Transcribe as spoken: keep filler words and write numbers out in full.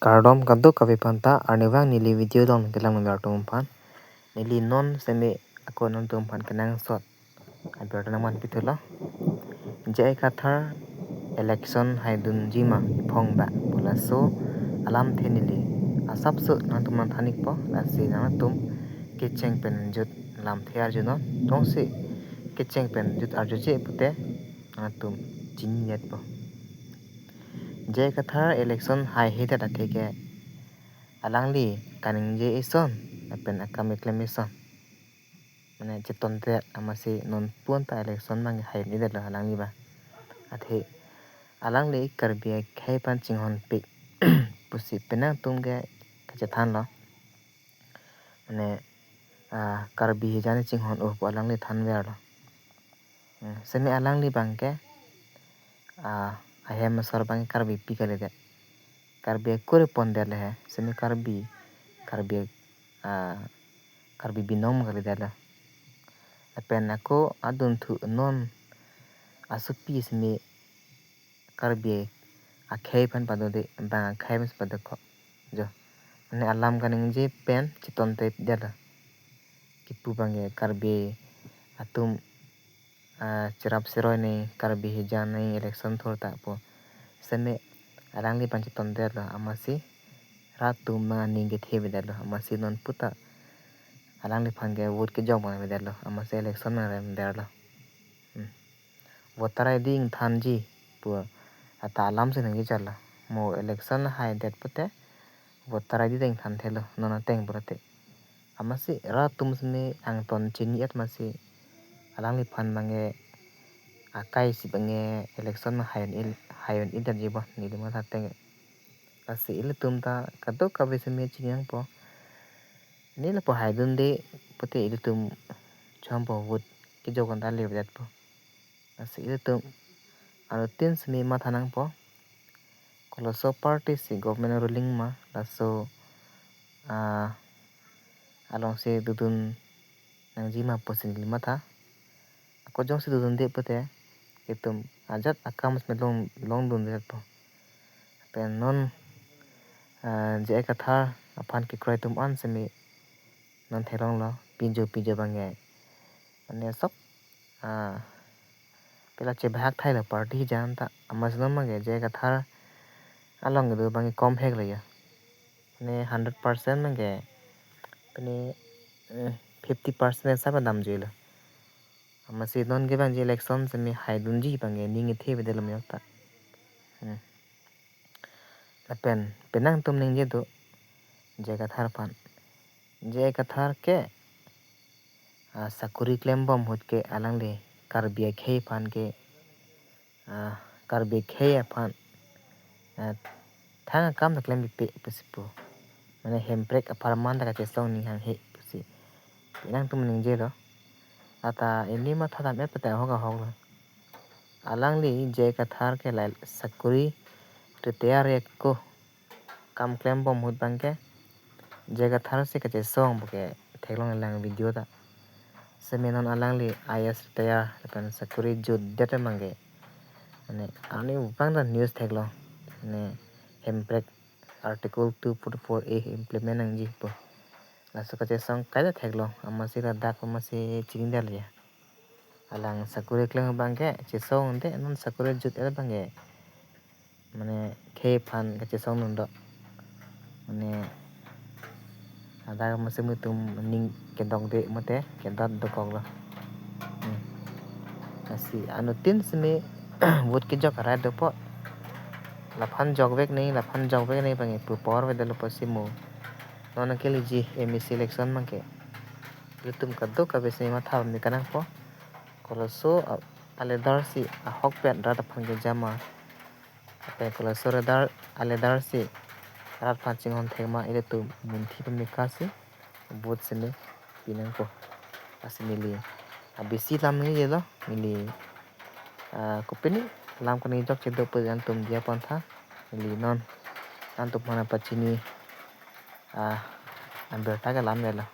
Kardom kadokave aphanta, arnivang neli video along kelang member atum aphan. Neli non seme ako nangtum aphan kenangsot abirta nangman pithulo. J I Kathar election haidunji ma iphong ba pu laso alamthe neli asapso nangtum aphan than-ikpo, lasi nangtum kecheng pen jut lamthe arjunon, jongsi kecheng pen jut arjuje pute nangtum chini-etpo. J I Kathar election haihedet atheke alangli kaningje eson lapen akam keklem eson, mane chetondet amatsi non pun ta election abang hai-un-edetlo alangli abang. Athe alangli Karbi akhei aphan chinghonpik pusi penang atum ke kachethanlo. Mane, ah, Karbi hijan chinghon-o pu alangli thanverlo. Hmm, seme alangli abang ke, ah, ahem asor abang Karbipi kalidet. Karbi akur pondet le he, seme Karbi, Karbi, ah, Karbi Binong kalidetlo. Lapen ako adunthu non asopi seme Karbi akhei aphan padode, bang akhei aphan padokok. Jo. Mane alam kaningje pen chetontedetlo. Kipu abang ke Karbi atum, ah, cherap cheroi ne, Karbi hijan ne election thurta pu. Seme alangli abang chetontedetlo amatsi rat atum abang aning kethevedetlo amatsi non pun ta alangliphan ke vote kejok abang avedetlo amatsi election abang remdetlo. Hmm. Voter I D ingthanji pu ata alamsi nangkecharlo. Mo election haidet pute voter I D ta ingthanthelo non ateng pulote. Amatsi rat atum seme angton chini-et amatsi alangliphan abang ke akai si abang ke election hai-un-e, hai-un-edetji bo neli matha ateng. Lasi ilitum ta kadokave seme chiningpo. Ne lapu haidunde pute ilitum chompo vote kejok anta levedetpo. Lasi ilitum anuttin seme matha nangpo. Koloso party si government ruling ma laso, ah, alongsi dodun nangji ma pusi neli matha. Ako jongsi dodunde pute itum ajat akam seme long, longdundetpo. Pen non, ah, J I Kathar aphan kekroi atum an seme non theklonglo, pijo pijo abang ke. Mane sok, ah, pela chebahak thailo party hijan ta amatsi non abang ke J I Kathar along kedo abang ke komheklo ya. Mane hundred percent abang ke, mane, eh, fifty percent asap damjuilo. Amatsi non ke abang J I election seme haidunji abang ke ning kethevedetlo meyok ta. Hmm. Lapen penang atum ningje do J I Kathar aphan. J I Kathar ke, ah, sakori klembom ahut ke alangli Karbi akhei aphan ke, ah, Karbi akhei aphan, ah, thang akam ta klempipe pusi pu. Mane hemprek apharman ta kachesong ni hanghe pusi penang atum ningjelo. Ata ili matha dam-et pute ahok ahoklo. Alangli J I Kathar ke lahei sakori retire ako kam klembom ahut abang ke J I Kathar si kachesong pu ke theklonglelang video ta. Seme non alangli I A S retire lapen sakori jutdet abang ke, mane arnivang ta news theklong. Mane hemprek Article two forty-four A implement nangji pu. Laso kachesong kaita theklong, amatsi ladak amatsi chinidetlo ya. Alang sakori klem abang ke chesongde, non sakori jut-et abang ke mane khei aphan kachesongdun do. Mane ladak amatsi mutum ning kedokde mate kedot dokoklo. Hmm. Lasi anuttin seme vote kejok arai dopo. Laphan jokvek nangji, laphan jokvek nangji abang ke pu power avedetlo pusi mo. Non nangkeleji M A C election abang ke ilitum kadokave seme matha bom ni kanangpo. Koloso a-, aledar si ahokpet rat aphan kejama. Lapen koloso aledar, aledar si rat aphan chinghon thek ma ilitum munthi pameka si vote seme pinangpo. Lasi neli abisi lam ningjelo, neli, ah, kopine lam kaningje chokche do pu nangtum diya pontha, neli non nangtum aphan pachini, ah, abirta kelamvelo.